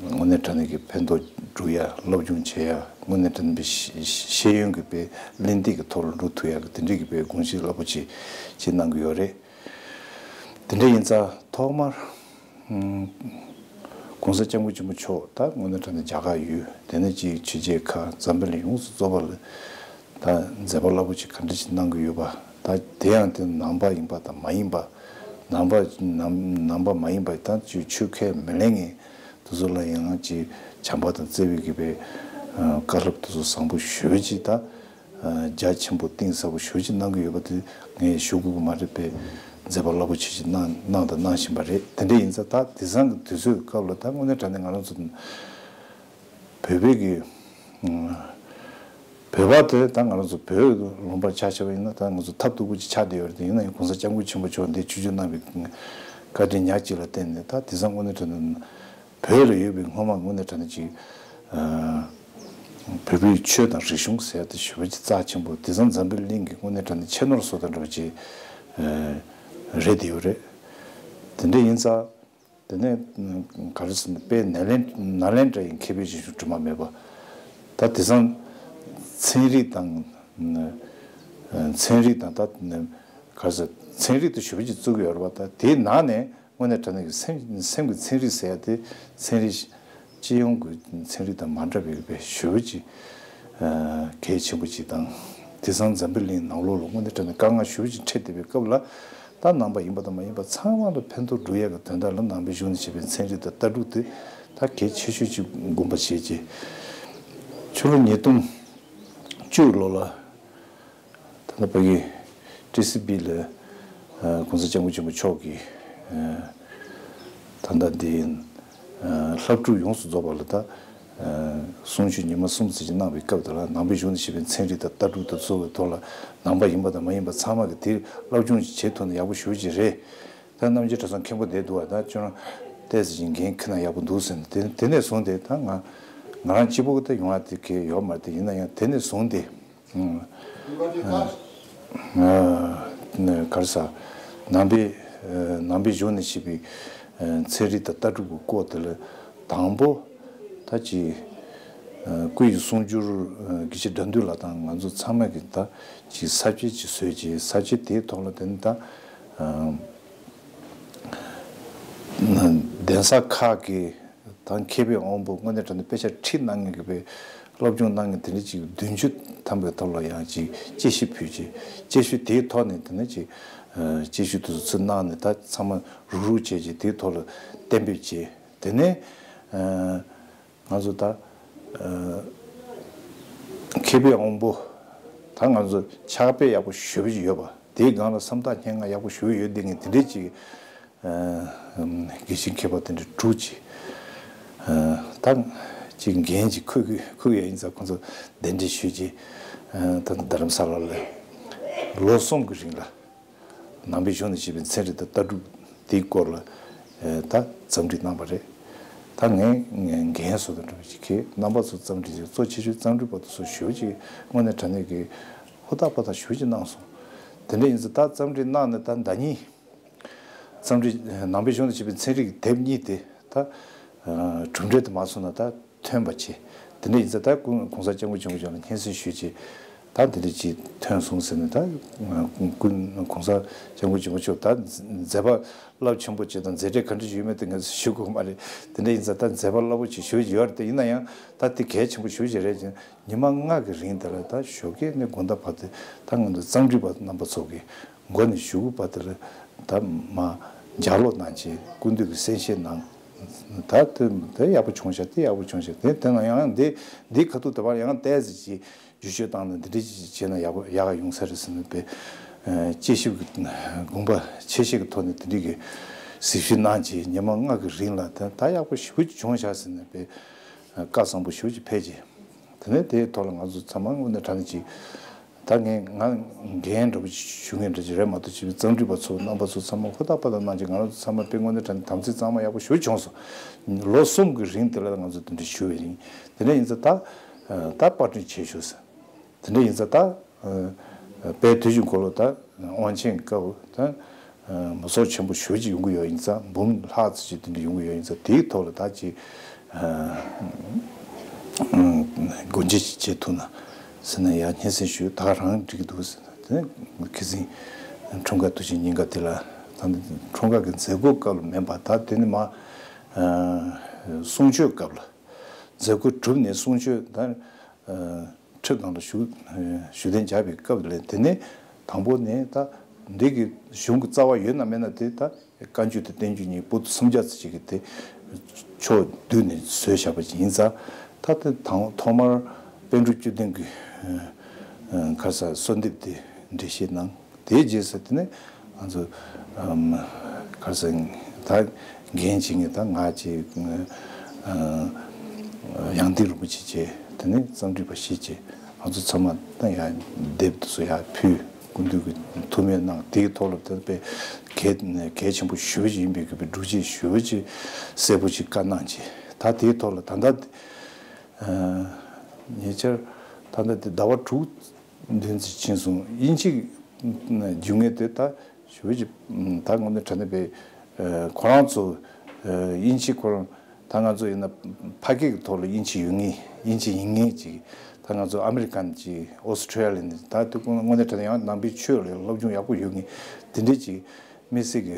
དངོས་གནས་དྲང་གནས་ཀྱི་ཕན་ཐོགས་སྒྲུབ་ཡ། སློབ་སྦྱོང་བྱེད་ཡ། དངོས་གནས་དྲང་གནས་པའི་ཤེས་ཤེས་ཡོན་གྱི་དཔེ་གླེང་སྟེགས་ཀྱི་ཐོག་ལ་འགྲོ་ཐུབ་ཡ་གི་དེ་འདྲའི་གི་དཔེ་དགོངས་གཞི་རླབས་པོ་ཆེ་ཅིག་གནང་གི་ཡོད་རེད། དེ་འདྲ་ཡིན་ཙང་ཐོག་མར། ཨུམ། ༸གོང་ས་༸སྐྱབས་མགོན་ཆེན་པོ་མཆོག་ད་དངོས་གནས་དྲང་གནས་རྒྱ་གར་ཡུལ། དེ་ནས་ཅིག་ཕྱི་རྒྱལ་ཁག་འཛམ་བུ་གླིང་ཡོངས་སུ་རྫོགས་པ་ལ་ད་མཛད་པ་རླབས་པོ་ཆེ་ག་འདྲ་ཞིག་གནང་གི་ཡོད་པ། ད་དེ་ཡང་དེ་ནང་པ་ཡིན་པ་དང་མ་ཡིན་པ། ནང་པ་ནང་ནང་པ་མ་ཡིན་པ་ད་ཅིག་ཆོས་ཁས་མི་ལེན་མཁན་དེ་ཚོ་ལ་ཡང་ཅིག་བྱམས་པ་དང་བརྩེ་བའི་གི་དཔེ། ཨ། བཀའ་སློབ་དེ་ཚོ་བཟང་པོ་ཞེ་པོ་ཅིག་ད། ཨ། རྒྱ་ཆེན་པོ་གཏིང་ཟབ་པོ་ཞེ་པོ་ཅིག་གནང་གི་ཡོད་པ་དེ་ངས་ཞུ་དགོས་ཀྱི་མ་རེད་པས། མཛད་པ་རླབས་པོ་ཆེ་ཞིག་གནང་གནང་དང་གནང་བཞིན་པ་རེད། དེ་འདྲ་ཡིན་ཙང་ད་དེང་སང་གི་དུས་ཚོད་སྐབས་ལ་ད་དངོས་གནས་དྲང་གནས་ང་རང་ཚོ་བོད་པའི་གི། ཨ། བོད་པ་དེ་ད་ང་རང་ཚོ་བོད་ལུང་པར་ཆ་བཞག་པ་ཡིན་ན་ད་ང་ཚོ་ཐབས་སྡུག་པོ་ཅིག་ཆགས་བསྡད་ཡོད་རེད། དེ་ཡིན་ན་ཡང་༸གོང་ས་༸སྐྱབས་མགོན་ཆེན་པོ་མཆོག་འདིར་ཆིབས་བསྒྱུར་གནང་བའི་བཀའ་དྲིན་ཉག་གཅིག་ལ་བརྟེན་ནས་ད་དེང་སང་དངོས་གནས་དྲང་གནས་བོད་ལ་ཡོད་པའི་སྔོན་མ་དངོས་གནས་དྲང་གནས་ཅིག། ཨ། བོད་པའི་ཆོས་དང་རིག་གཞུང་ཟེར་ཡ་དེ་ཞེ་པོ་ཅིག་རྩ་ཆེན་པོ། དེང་སང་འཛམ་བུ་གླིང་གི་དངོས་གནས་དྲང་གནས་ཆེ་ནོར་བཟོ་དང་འདྲ་བ་ཅིག། ཨ། རེད་དེ་ཡོད་རེད། དེ་འདྲ་ཡིན་ཙང་དེ་ནས་ག་རེ་ཟེར་ན་དཔེ་ནཱ་ལེན་ནཱ་ལེནྡྲ་ཡི་མཁས་པའི་རྗེས་འཇུག་སྒྲོལ་མ་མེད་པ། ད་དེང་སང་ཚན་རིག་དང་། ཨ། ཚན་རིག་དང་ད་ག་རེ་ཟེར། ཚན་རིག་དེ་ཞེ་པོ་ཅིག་བཙུགས་ཡོད་རེད་པ། ད་དེའི་ནང་ནས། དངོས་གནས་དྲང་གནས་ཀྱི་སེམས་སེམས་ཀྱི་ཚན་རིག་ཟེར་ཡ་དེ་ཚན་རིག་སྤྱི་ཡོངས་ཀྱི་ཚན་རིག་དང་མ་འདྲ་བའི་དཔེ་ཞེ་པོ་ཅིག། ཨ། གལ་ཆེན་པོ་ཅིག་དང་། དེང་སང་འཛམ་བུ་གླིང་ནང་ལོགས་ལ་དངོས་གནས་དྲང་གནས་དཀའ་ངལ་ཞེ་པོ་ཅིག་འཕྲད་བསྡད་པའི་སྐབས་ལ། ད་ནང་པ་ཡིན་པ་དང་མ་ཡིན་པ་ཚང་མ་ལ་ཕན་ཐོགས་སྒྲུབ་ཡ་གི་དོན་དག་ལ་ནང་པའི་གཞུང་ནས་བྱས་པའི་ཚན་རིག་དང་ལྟ་གྲུབ་དེ་ད་གལ་ཆེ་ཤོས་ཅིག་དགོངས་པ་བཞེས་རྗེས། ཕྱི་ལོ་ཉིས་སྟོང་བཅུ་ལོ་ལ། ད་ལྟ་ཕ་གི་ཊི་སི་བི་ལ། ཨ། ༸གོང་ས་༸སྐྱབས་མགོན་ཆེན་པོ་མཆོག་གིས། ཨ། ད་ལྟ་འདི། ཨ། སློབ་ཕྲུག་ཡོངས་སུ་རྫོགས་པ་ལ་ད། ཨ། གསུང་ཆོས་ཉི་མ་གསུམ་ཙམ་ཅིག་གནང་བའི་སྐབས་དེ་ལ་ནང་པའི་གཞུང་ནས་བཤད་པའི་ཚན་རིག་དང་ལྟ་གྲུབ་དང་སོགས་པའི་ཐོག་ལ་ནང་པ་ཡིན་པ་དང་མ་ཡིན་པ་ཚང་མ་གིས་དེ་སློབ་སྦྱོང་ཅིག་བྱེད་ཐུབ་ན་ཡག་པོ་ཞེ་པོ་ཅིག་རེད། ད་རྣམ་རྒྱལ་གྲྭ་ཚང་མཁན་པོ་བསྡད་འདུག་བ། ད་ཁྱོད་རང་ཏོག་ཙམ་ཅིག་འགན་འཁྱེར་ན་ཡག་པོ་འདུག་ཟེར་ནས། དེ་དེ་ནས་བཟུང་སྟེ་ད་ང་ང་རང་གཅིག་པོ་ད་ཡོང་ཡ་དེ་གལ་ཡོད་མ་རེད། དེ་ཡིན་ན་ཡང་དེ་ནས་བཟུང་སྟེ། ཨ། ཨ། ག་རེ་ཟ། ནང་པའི་ ནང་པའི་གཞུང་ནས་བཤད་པའི་ཚན་རིག་དང་ལྟ་གྲུབ་ཀྱི་སྐོར་དེ་ལ་དང་པོ་ད་ཅིག་སྐུ་ཡི་གསུང་སྒྱུར་དགེ་བཤེས་དགྲ་འདུལ་ལགས་དང་ང་ཚོ་ཚང་མ་གིས་ད་ཅིག་ས་བཅད་ཅིག་བཟོས་ཅིག་ས་བཅད་དེའི་ཐོག་ལ་དེ་ནི་ད་གདན་ས་ཁག་གི་ད་མཁས་པའི་དབང་པོ་དངོས་གནས་དྲང་གནས་དཔེ་ཆ་ཁྲིད་གནང་མཁན་གྱི་དཔེ་སློབ་སྦྱོང་གནང་མཁན་དེ་འདྲ་ཅིག་བདུན་ཅུ་ཐམ་པའི་ཐོག་ལ་ཡང་ཅིག་དཔྱད་ཞིབ་ཕུལ་ཅིག་དཔྱད་ཞིབ་དེའི་ཐོག་ནས་དེ་ནི་ཅིག་དཔྱད་ཞིབ་དེ་ཚོ་ཚུར་གནང་ནས་ད་ཚང་མ་རུག་རུག་བྱས་ཅིག་དེའི་ཐོག་ལ་གཏན་འབེབས་བྱས། དེ་ནས་ང་ཚོ་ད་མཁས་པའི་དབང་པོ་ད་ང་ཚོ་ཕྱག་དཔེ་ཡག་པོ་ཞེ་པོ་ཅིག་ཡོད་པ་དེའི་སྒང་ལ་སེམས་ཐག་སྙན་ངག་ཡག་པོ་ཞེ་པོ་ཡོད་བསྡད་མཁན་དེ་འདྲས་ཅིག་དགེ་བཤེས་མཁས་པ་དེ་འདྲ་དྲུག་ཅིག་ད་ཅིག་འགན་ཅིག་ཁུར་ཁུར་ཡ་ཡིན་ཙང་ཁོང་ཚོ་གདན་འདྲེན་ཞུས་ཅིག་ད་ལྟ་རྡ་རམ་ས་ལ་ལ་ལོ་གསུམ་གྱི་རིང་ལ་ནང་པའི་གཞུང་ནས་བཤད་པའི་ཚན་རིག་དང་ལྟ་གྲུབ་དེའི་སྐོར་ལ་ད་རྩོམ་སྒྲིག་གནང་བ་རེད། ད་ངས་འགན་བཟོ་དང་འགྲོ་བ་ཅིག་གིས་རྣམ་པ་ཚོ་རྩོམ་སྒྲིག་ཅིག་གཙོ་ཆེ་ཤོས་རྩོམ་སྒྲིག་པ་དེ་ཚོ་ཞུ་ཅིག་དངོས་གནས་དྲང་གནས་ཀྱི་ཧུར་ཐག་པ་དང་ཞུ་ཅིག་གནང་སོང་། དེ་འདྲ་ཡིན་ཙང་ད་རྩོམ་སྒྲིག་གནང་ནས་ད་ཟླ་གཉིས། རྩོམ་སྒྲིག་ནང་པའི་གཞུང་ལ་བྱེད་པའི་ཚན་རིག་དེབ་གཉིས་དེ་ད་གྲུབ་འབྲས་དེ་མ་སོང་ན་ད་ཐོན་པ་བྱེད། དེ་འདྲ་ཡིན་ཙང་ད་ཀུན་གོང་ས་སྐྱབས་མགོན་ཆེན་པོ་མཆོག་ལ་སྙན་སེང་ཞུས་བྱས་ད་དེ་འདྲ་ཅིག་ཐོན་སོང་ཟེར་ནས་ད་ཀུན་གོང་ས་སྐྱབས་མགོན་ཆེན་པོ་མཆོག་ད་མཛད་པ་རླབས་ཆེན་པོ་ཅིག་དང་མཛད་འཕྲིན་ག་འདྲ་ཞིག་ཡོད་མེད་དེ་ངས་ཞུ་དགོས་མ་རེད། དེ་འདྲ་ཡིན་ཙང་ད་མཛད་པ་རླབས་པོ་ཆེ་ཞེ་པོ་ཅིག་ཡོད་རེད། དེ་ཡིན་ན་ཡང་ད་དེ་གལ་ཆེན་པོ་ཞེ་པོ་ཅིག་རེད་ཅེས་ཉི་མ་ལྔ་གི་རིང་དེ་ལ་ད་ཞོགས་ཀས་ནས་དགོང་དག་བར་དུ་ད་ང་ཚོ་རྩོམ་སྒྲིག་པ་རྣམ་པ་ཚོ་གིས། མགོ་ནས་གཞུག་གུ་བར་དུ་ལ་ད་མ་ལྗགས་ཀློག་གནང་བྱས་སྐུ་མདུན་གྱི་གསན་བཞེས་གནང་། ད་དེ་དེ་ཡག་པོ་བྱུང་ཤག་དེ་ཡག་པོ་བྱུང་ཤག་དེ་དེ་ན་ཡང་འདི་འདི་ཁ་ཐུག་དེ་བར་ཡང་ཏོག་ཙམ་ཅིག་བསྒྱུར་བཅོས་བཏང་ནས་འདི་འདྲ་ཅིག་བྱས་ན་ཡག་པོ་ཡག་ག་ཡོང་ས་རེད་ཟེར་ནས་དཔེ་དཔྱད་ཞིབ་ཀྱི་དགོངས་པ་ཆེ་བཞེས་ཀྱི་ཐོག་ནས་འདི་འདྲ་གི་གཟིགས་ཞིབ་གནང་བྱས་ཉི་མ་ལྔ་གི་རིང་ལ་ད་ད་ཡག་པོ་ཞེ་པོ་ཅིག་བྱུང་ཤག་ཟེར་ནས་དཔེ་བཀའ་བཟང་པོ་ཞེ་པོ་ཅིག་ཕེབས་བྱས། དེ་ནས་དེའི་ཐོག་ལ་ང་ཚོ་ཚང་མ་དངོས་གནས་དྲང་གནས་ཅིག་ད་ངས་ང་འགན་འདྲ་པོ་ཞུ་མཁན་འདྲ་ཅིག་རེད་མ་གཏོགས་ཅིག་རྩོམ་སྒྲིག་པ་ཚོ་རྣམ་པ་ཚོ་ཚང་མ་ཧུར་ཐག་པ་དང་གནང་ཅིག་ང་རང་ཚོ་ཚང་མ་དཔེ་དངོས་གནས་དྲང་གནས་དམ་ཚིག་གཙང་མ་ཡག་པོ་ཞེ་པོ་བྱུང་སོང་། ལོ་གསུམ་གྱི་རིང་དེ་ལ་ང་ཚོ་དེ་འདྲ་ཞུ་བའི་རིང་དེ་འདྲ་ཡིན་ཙང་ད་ད་པར་སྐྲུན་བྱེད་ཤོག་ཟེར། དེ་འདྲ་ཡིན་ཙང་ད་དཔེ་དུས་ཀྱི་འཁོར་ལོ་ད་དབང་ཆེན་གྱི་སྐབས་ད་མི་ཚོགས་ཆེན་པོ་ཞེ་པོ་ཅིག་ཡོང་གི་ཡོད་ཡིན་ཙང་འབུམ་ལྷག་ཙམ་ཅིག་དེ་འདྲ་ཡོང་གི་ཡོད་ཡིན་ཙང་དེའི་ཐོག་ལ་ད་ཅིག་སྒོ་འབྱེད་ཅིག་བྱེད་ཐུབ་ན་ཟེར་ནས་ཡང་སྙན་སེང་ཞུས། ད་ག་རང་འགྲིག་གི་འདུག་ཟེར་ནས་དེ་ནས་ཁི་སིང་འཁྲུངས་སྐར་དུས་ཆེན་ཉིན་ཀ་དེ་ལ་ད་འཁྲུངས་སྐར་གྱི་མཛད་སྒོ་སྐབས་ལ་མིན་པ་ད་དེ་ནི་མ་གསུང་ཆོས་སྐབས་ལ་མཛད་སྒོ་གྲུབ་ནས་གསུང་ཆོས་ད། ཁྲི་སྒང་ལ་བཞུགས་བཞུགས་གདན་འཇགས་པའི་སྐབས་ལ་དེ་ནས་དང་པོ་ནས་ད་འདི་གི་གཞུང་གི་རྩ་བ་ཡོད་ན་མེད་ན་དེ་ད་བཀའ་འགྱུར་དང་བསྟན་འགྱུར་གཉིས་པོ་ཏི་སུམ་བརྒྱ་ཙམ་ཅིག་གི་དེ་ཕྱོགས་བསྡུས་ནས་བཟོས་བཞག་པ་ཅིག་ཡིན་ཙང་ད་དེ་དང་ཐོག་མར་པཎ་གྲུབ་བཅུ་བདུན་གྱི་ག་ས་གསོལ་འདེབས་དེ་འགྲེལ་བཤད་གནང་། དེའི་རྗེས་སུ་དེ་ནས་ང་ཚོ་ག་ས་ད་འགན་བྱེད་མཁན་ད་ང་ཅིག་ཡང་ཏིག་རིན་པོ་ཆེ་བྱས་དེ་ནས་རྩོམ་སྒྲིག་པ་ཞིག་བྱས་ང་ཚོ་ཚང་མ་ད་ཡང་དེབ་དེ་ཚོ་ཡར་ཕུལ་སྐུ་མདུན་གྱི་ཐུགས་སྨོན་གནང་། དེའི་ཐོག་ལ་དེ་དཔེ་གལ་གལ་ཆེན་པོ་ཞེ་པོ་ཅིག་ཡིན་པའི་གི་སྒྲུབ་བྱེད་ཞེ་པོ་ཅིག་གསལ་པོ་ཅིག་བཀའ་གནང་བྱས། ད་དེའི་ཐོག་ལ་ད་ལྟ་ཉེ་ཆར་ད་ལྟ་དེ་ཟླ་བ་དྲུག་བདུན་ཙམ་ཕྱིན་སོང་། དབྱིན་ཇི་རྒྱུགས་མཁན་དེ་ད་ཞེ་པོ་ཅིག་ད་དངོས་གནས་དྲང་གནས་པའི་ཁོ་རང་ཚོ་དབྱིན་ཇི་ཁོ་རང་ད་ང་ཚོ་ཡིན་ན་ཕ་སྐད་ཀྱི་ཐོག་ལ་དབྱིན་ཇི་ཡོད་མཁན་དབྱིན་ཇི་ཡིན་མཁན་ཅིག་ད་ང་ཚོ་ཨ་མི་རི་ཀན་ཅིག་ཨོ་སི་ཁྲུ་ལི་ཡ་ནས་ད་དེ་དངོས་གནས་དྲང་གནས་ཡང་ནང་པའི་ཆོས་ལ་སློབ་སྦྱོང་ཡག་པོ་ཡོད་མཁན་དེ་འདྲས་ཅིག་དམིགས་བསལ་གྱི་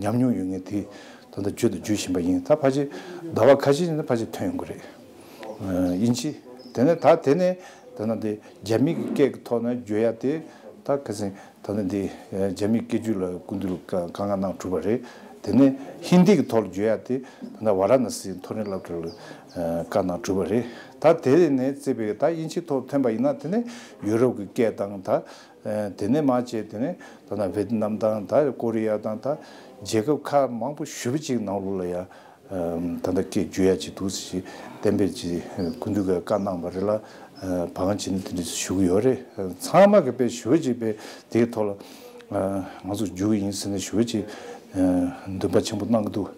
ཉམས་མྱོང་ཡོད་མཁན་དེ་ད་ལྟ་བརྒྱུད་དང་བརྒྱུད་བཞིན་པ་ཡིན། ད་ཕལ་ཆེར་ཟླ་བ་ཁ་ཤས་ནས་ཕལ་ཆེར་ཐོན་ཡོང་གི་རེད། དབྱིན་ཇི། དེ་ནས་ད་དེ་ནས་ད་ལྟ་འདི་རྒྱ་མི་གི་སྐད་ཀྱི་ཐོག་ནས་བརྗོད་ཡ་དེ་ད་ཁ་སང་ད་ལྟ་འདི་རྒྱ་མི་སྐད་བརྗོད་ལ་སྐུ་མདུན་ལ་བཀའ་བཀའ་མངགས་གནང་གྲུབ་པ་རེད། དེ་ནས་ཧིན་དི་གི་ཐོག་ལ་བརྗོད་ཡ་དེ་ད་ལྟ་ཝ་ར་ཎ་སི་མཐོ་རིམ་སློབ་གྲྭ་ལ་བཀའ་གནང་གྲུབ་པ་རེད། ད་དེ་ནས་བརྩིས་པའི་ད་དབྱིན་ཇིའི་ཐོག་ཐོན་པ་ཡིན་ན་དེ་ནས་ཡུ་རོབ་ཀྱི་སྐད་དང་ད། དེ་ནས་མར་བྱས་དེ་ནས་ད་ལྟ་ཝེ་ཏི་ནམ་དང་ད་ཀོ་རི་ཡ་དང་ད་རྒྱལ་ཁབ་ཁག་མང་པོ་ཞེ་པོ་ཅིག་ནང་ལོགས་ལ་ཡ་ད་ལྟ་སྐད་བརྗོད་ཡ་ཅིག་འདུག་ཟེར་ཞིག་གཏན་འབེབས་ཀྱིས་སྐུ་མདུན་གྱིས་བཀའ་གནང་བ་རེད་ལ། བང་བྱས་ནས་དེ་འདྲ་ཞུ་གི་ཡོད་རེད། ཚང་མ་གིས་དཔེ་ཞེ་པོ་ཅིག་དཔེ་དེའི་ཐོག་ལ་ང་ཚོ་འཇུག་གི་ཡིན་ཟེར་ནས་ཞེ་པོ་ཅིག་འདུན་པ་ཆེན་པོ་གནང་གི་འདུག་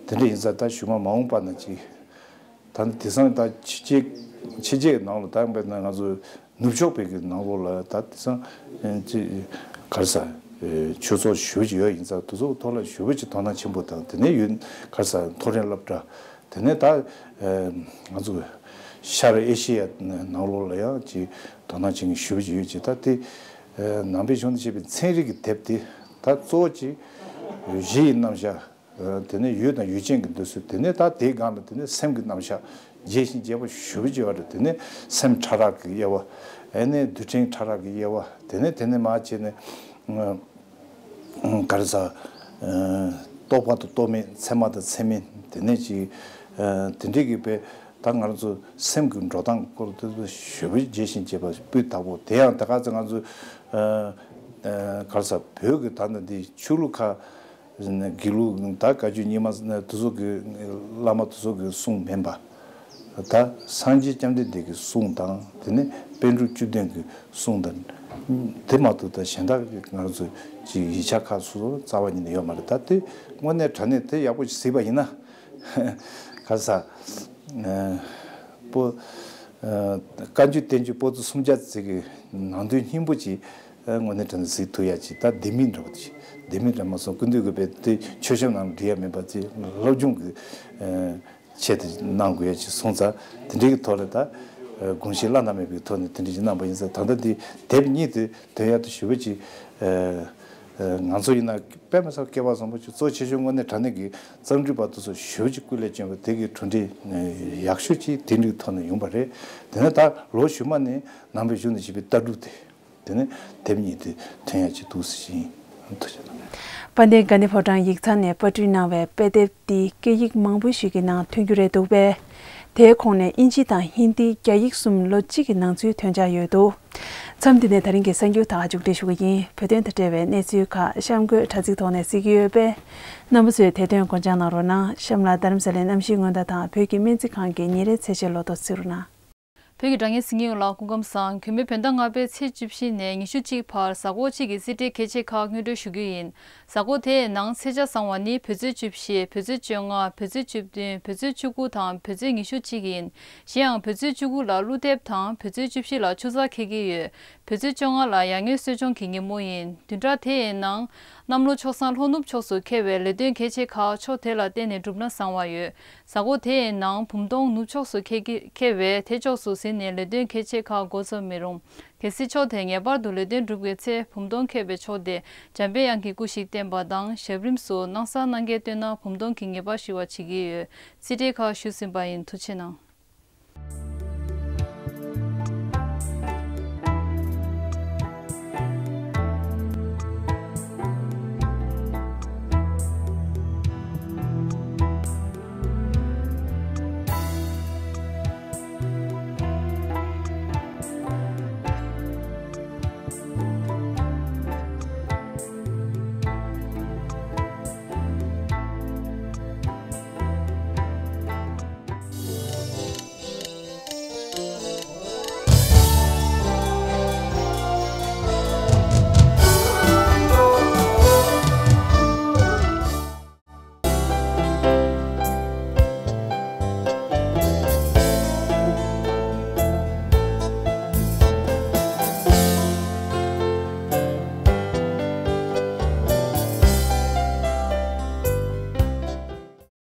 དེ་འདྲ་ཡིན་ཙང་ད་གཞུག་མ་མ་འོངས་པ་ན་ཅིག་ད་དེང་སང་ད་ཕྱི་རྒྱལ་ཕྱི་རྒྱལ་ནང་ལ་ད་དཔེར་ན་ང་ཚོ་ནུབ་ཕྱོགས་པའི་གི་ནང་ལོགས་ལ་ད་དེང་སང་ཅི་ག་རེ་ཟ་ ཆོས་ཚོགས་ཞུ་བ་ཅིག་ཡོད་ཡིན་ཙང་དེ་ཚོ་ཐོག་ལ་ཞུ་བ་ཅིག་དོ་སྣང་ཆེན་པོ་དང་དེ་ནས་ཡུན་གར་ས་མཐོ་རིམ་སློབ་གྲྭ་དེ་ནས་ད་ང་ཚོ་ཤར་ཨེ་ཤི་ཡ་ནང་ལོགས་ལ་ཡང་ཅིག་དོ་སྣང་བྱེད་མཁན་ཞུ་བ་ཅིག་ཡོད་ཅིག་ད་དེ་ནང་པའི་གཞུང་ནས་བཤད་པའི་ཚན་རིག་གི་དེབ་དེ་ད་གཙོ་བོ་ཅིག་གཞི་ཡི་རྣམ་གཞག་དེ་ནས་ཡུལ་དང་ཡུལ་ཅན་གྱི་འདུ་ཚུལ། དེ་ནས་ད་དེའི་སྒང་ལ་དེ་ནས་སེམས་ཀྱི་རྣམ་གཞག་རྒྱས་ཤིང་རྒྱས་པ་ཞེ་པོ་ཅིག་ཡོད་རེད། དེ་ནས་སེམས་ཕྲ་རགས་ཀྱི་དབྱེ་བ། ཨ་ནི་རྡུལ་ཕྲན་ཕྲ་རགས་ཀྱི་དབྱེ་བ། དེ་ནས་དེ་ནས་མར་བྱས་ནས་ག་རེ་ཟ། རྟོག་པ་དང་རྟོག་མེད། ཚད་མ་དང་ཚད་མིན། དེ་ནས་ཅིག་དེ་འདྲའི་གི་དཔེ་ད་ང་རང་ཚོ་སེམས་ཀྱི་འགྲོ་སྟངས་སྐོར་དེ་ཚོ་ཞེ་པོ་རྒྱས་ཤིང་རྒྱས་པ་སྤུས་དག་པོ། དེ་ཡང་ད་ག་ཚོད་ང་ཚོ་ག་རེ་ཟ། བོད་ཀྱི་ད་ནི་འདི་ཆོས་ལུགས་ཁག་དགེ་ལུགས་ད་བཀའ་བརྒྱུད་རྙིང་མ་དེ་ཚོ་གི་བླ་མ་དེ་ཚོ་གི་གསུང་མིན་པ། ད་སངས་རྒྱས་བཅོམ་ལྡན་འདས་ཀྱི་གསུང་དང་དེ་ནས་པཎ་གྲུབ་བཅུ་བདུན་གྱི་གསུང་དང་། དེ་མ་གཏོགས་ད་གཞན་དག་གི་ང་རང་ཚོ་ཅིག་ཡིག་ཆ་ཁག་སོ་སོ་རྩ་བ་ཉིད་ནས་ཡོད་མ་རེད། ད་དེ་དངོས་གནས་དྲང་གནས་དེ་ཡག་པོ་ཞིག་གཟིགས་པ་ཡིན་ན། ག་ས། པོ། བཀའ་འགྱུར་བསྟན་འགྱུར་པོ་ཏི་སུམ་བརྒྱ་ཙམ་གྱི་ནང་དོན་སྙིང་པོ་ཅིག་དངོས་གནས་དྲང་གནས་གཟིགས་ཐུབ་ཡ་ཅིག་ད་ལྡེ་མིག་འདྲ་པོ་ཅིག་ལྡེ་མིག་འདྲ་མ་སོང་སྐུ་མདུན་གྱི་བས་དེ་མཆོད་བཤམས་ནང་འབྲི་ཡ་མེད་པ་ཅིག་སློབ་སྦྱོང་གི་ཆེད་དུ་གནང་དགོས་ཡ་ཅིག་སོང་ཙང་དེ་འདྲའི་གི་ཐོག་ལ་ད་དགོངས་གཞི་བླ་ན་མེད་པའི་ཐོག་ནས་དེ་འདྲ་ཅིག་གནང་པ་ཡིན་ཙང་། ད་ལྟ་འདི་དེབ་གཉིས་དེ་དོན་ཡག་ཏུ་ཞུ་བ་ཅིག་ང་ཚོ་ཡིན་ན་དཔེ་མི་སྲིད་སྐལ་བ་བཟང་པོ་ཅིག་གཙོ་ཆེ་ཤོས་དངོས་གནས་དྲང་གནས་ཀྱི་རྩོམ་སྒྲིག་པ་དེ་ཚོ་ཞེ་པོ་ཅིག་སྐུ་ལས་བསྐྱོན་པ་དེ་གི་གྲུབ་འབྲས་ཡག་ཤོས་ཅིག་དེ་འདྲའི་ཐོག་ནས་ཡོང་པ་རེད། དེ་ནས་ད་ལོ་གཞུག་མ་ནས་ནང་པའི་གཞུང་ནས་བྱས་པའི་ལྟ་གྲུབ་དེ། དེ་ནས་དེབ་གཉིས་དེ་ཐོན་ཡག་ཅིག་འདུག་ཟེར་བཞིན་ཐུགས་རྗེ་གནང་། དཔལ་ལྡན་དགའ་ལྡན་ཕོ་བྲང་ཡིག་ཚང་ནས་པར་སྐྲུན་གནང་བའི་དཔེ་དེབ་འདི་སྐད་ཡིག་མང་པོ་ཞིག་གི་ནང་ཐོན་རྒྱུ་རེད་འདུག་པས། དེའི་ཁོངས་ནས་དབྱིན་ཇི་དང་ཧིན་དི། རྒྱ་ཡིག་གསུམ་ལོ་གཅིག་གི་ནང་ཚུད་ཐོན་འཆར་ཡོད་འདུག་མཚམས་འདི་ནས་ད་རིང་གི་གསར་འགྱུར་དག་མཇུག་སྒྲིལ་ཞུ་གི་ཡིན། བོད་དོན་དང་འབྲེལ་བའི་གནས་ཚུལ་ཁག་གཤམ་འཁོད་དྲ་ཚིགས་ཐོག་ནས་གཟིགས་ཀྱི་ཡོད་པས། རྣམ་པ་ཚོས་དེ་དོན་སྐོར་སྦྱང་གནང་རོགས་གནང་། གཤམ་ལ་རྡ་རམ་ས་ལའི་གནམ་གཤིས་སྔོན་བརྡ་དང་བོད་ཀྱི་སྨན་རྩིས་ཁང་གི་ཉིན་རེའི་ཚེས་ཆེན་ལོ་ཐོ་གཟིགས་རོགས་གནང་། བོད་ཀྱི་དྲ་བརྙན་གཟིགས་མཁན་ལ་སྐུ་ཁམས་བཟང་། གུས་མོས་བོད་ཟླ་ལྔ་པའི་ཚེས་བཅུ་བཞི་ནས་ཉི་ཤུ་གཅིག་བར་གཟའ་འཁོར་གཅིག་གི་རྩིས་འབྲས་གལ་ཆེ་ཁག་སྔོན་འགྲོ་ཞུ་རྒྱུ་ཡིན། གཟའ་འཁོར་དེའི་ནང་ཚེས་ཆ་བཟང་བ་ནི་བོད་ཚེས་བཅུ་བཞི། བོད་ཚེས་བཅོ་ལྔ། བོད་ཚེས་བཅུ་བདུན། བོད་ཚེས་བཅུ་དགུ་དང་བོད་ཚེས་ཉི་ཤུ་གཅིག་ཡིན། གཞན་ཡང་བོད་ཚེས་བཅུ་དགུ་ལ་ཀླུ་འདེབས་དང་བོད་ཚེས་བཅུ་བཞི་ལ་ཆུ་གཟར་འཁེལ་གྱི་ཡོད། བོད་ཚེས་བཅོ་ལྔ་ལ་ཡར་ངོའི་གསོལ་སྦྱོང་གི་ཉིན་མོ་ཡིན། བདུན་ཕྲག་དེའི་ནང་གནམ་ལོ་ཕྱོགས་བཟང་ལྷོ་ནུབ་ཕྱོགས་སུ་འཁེལ་བས་ལས་དོན་གལ་ཆེ་ཁག་ཕྱོགས་དེ་ལ་བརྟེན་ནས་འགྲུབ་ན་བཟང་བ་ཡོད། གཟའ་འཁོར་དེའི་ནང་བུམ་སྟོང་ནུབ་ཕྱོགས་སུ་འཁེལ་གྱི་འཁེལ་བས་དེ་ཕྱོགས་སུ་གཟིགས་ནས་ལས་དོན་གལ་ཆེ་ཁག་འགོ་འཛུགས་མི་རུང་། གལ་སྲིད་ཕྱོགས་དེ་ངེས་པར་དུ་ལས་དོན་སྒྲུབ་དགོས་ཚེ་བུམ་སྟོང་འཁེལ་བའི་ཕྱོགས་དེ་འཇམ་པའི་དབྱངས་ཀྱི་སྐུ་ཞིག་བསྟན་པ་དང་ཞབས་རིམ་སུ་སྣང་གསལ་སྣང་གས་བཏོན་ན་བུམ་སྟོང་གི་ངེས་པར་ཞི་བ་བྱེད་ཀྱི་ཡོད། རྩིས་འབྲས་ཁག་ཞུས་ཟིན་པ་ཡིན། ཐུགས་རྗེ་གནང་།